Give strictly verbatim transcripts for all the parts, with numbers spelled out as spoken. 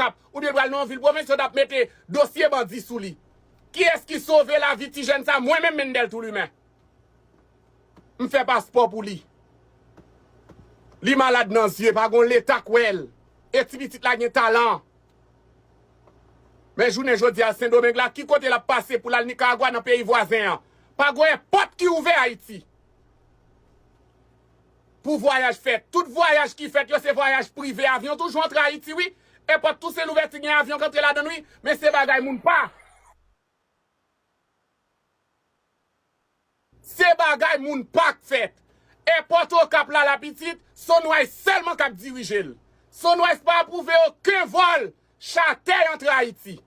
Okap, oubyen l pral nan yon vil pwovens, yo t ap mete dosye bandi sou li. Kiyès ki sove lavi ti jèn sa? Mwen menm, Mendel Toulimen. M fè paspò pou li. Li malad nan zye, pa gon leta k wè l. E ti pitit la gen talan. Men jounen jodi a, Sendomeng la, ki kote l ap pase pou l al Nikaragwa nan peyi vwazen an? Pa gon èpòt ki ouvè Ayiti pou vwayaj fèt. Tout vwayaj ki fèt yo, se vwayaj prive. Avyon toujou antre Ayiti, wi. Èpòt Tousen Louvèti gen avyon k antre ladan l, wi. Men se bagay moun pa. Se bagay moun pa k fèt. Èpòt Okap la, la pitit, Sunrise sèlman k ap dirije l. Sunrise pa apwouve okenn vòl chatèy antre Ayiti.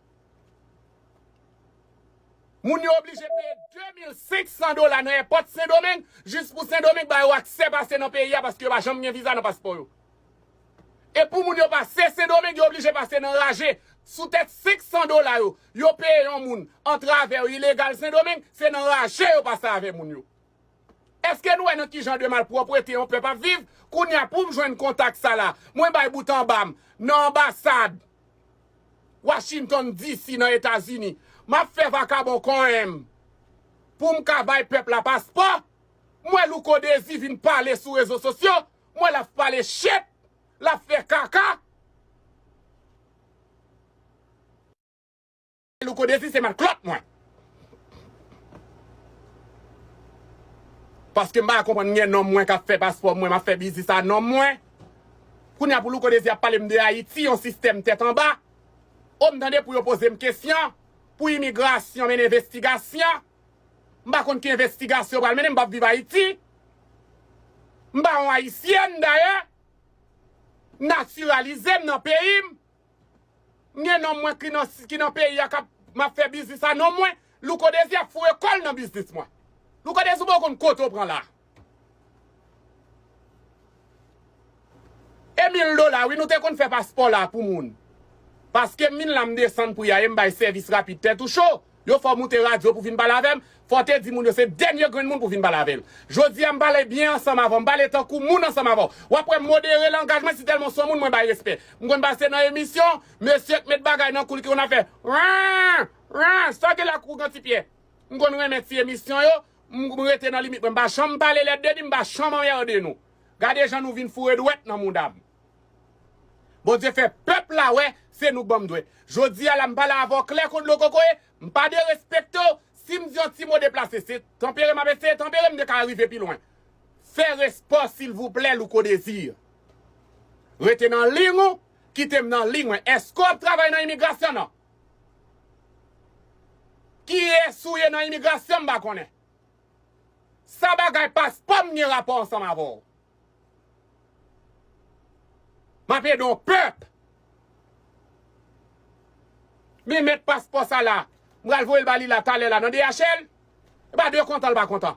Moun yo oblije peye de mil senk san dola nan èpòt Sendomeng, jis pou Sendomeng ba yo aksè pase nan peyi a, paske yo pa janm gen viza nan paspò yo. E pou moun yo pase Sendomeng, yo oblije pase nan raje. Sou tèt senk san dola yo, yo peye yon moun antrave yo ilegal Sendomeng, se nan raje yo pase avè moun yo. Èske nou wè nan ki jan de malpwòpte yon pèp ap viv? Kounye a, pou m jwenn kontak sa la, mwen bay bout anba m nan anbasad Washington D C nan Etazini. M ap fè vakabon konyen m pou m ka bay pèp la paspò. M wè Louko Dezi vin pale sou rezo sosyo. M wè l ap pale shit. L ap fè kaka. Louko Dezi se malklòt mwen. Paske m pa konprann, m gen nonm mwen k ap fè paspò mwen, m ap fè biznis a nonm mwen. Kounye a pou Louko Dezi ap pale m de Ayiti, yon sistèm tèt anba. O, m tande pou yo poze m kesyon, pou imigrasyon mennen envestigasyon. M pa konn ki envestigasyon yo pral mennen, m p ap viv Ayiti. M pa yon Ayisyèn dayè. Natiralize m nan peyi m. M gen nonm mwen ki nan, ki nan peyi a k ap, m ap fè biznis a nonm mwen. Louko Dezi ap foure kò l nan biznis mwen. Louko Dezi, ou poko konn kote w pran la. E mil dola, wi, nou te konn fè paspò la pou moun. Paske min la m desann pri a e m bay sèvis rapid. Tèt ou cho? Yo fè w moute radyo pou vin pale avè m? Fò w te di moun yo se dènye grenn moun pou vin pale avè l. Jodi a, m pale byen ansanm avè w, m pale tankou moun ansanm avè w. W ap wè m modere langaj mwen, si tèlman w se yon moun mwen bay respè. M konn pase nan emisyon, mesye k met bagay nan kou l ki konn ap fè ran, ran, sa w gen la kou gan ti pyè. M konn renmen ti emisyon yo, m, m rete nan limit mwen. M pa janm pale lèd de li, m pa janm anyè de nou. Gade jan nou vin foure dwèt nan mouda m. Bondye fè pèp la wè, se nou k ban m dwèt. Jodi a la, m pale avè w klè kon dlo kokoye, m pa derespekte w. Si m di yon ti mo deplase, se tanpere m ap eseye tanpere, m te ka rive pi lwen. Fè respè w, silvouplè, Louko Dezi. Rete nan liy ou, kite m nan liy mwen. Èske w ap travay nan imigrasyon? Non. Kiyès ou ye nan imigrasyon, m pa konnen. Sa bagay paspò m gen rapò ansanm avè w. M ap ede yon pèp. Men mèt paspò sa la, m pral voye l ba li la talè la nan D H L. E pa de kontan l pa kontan.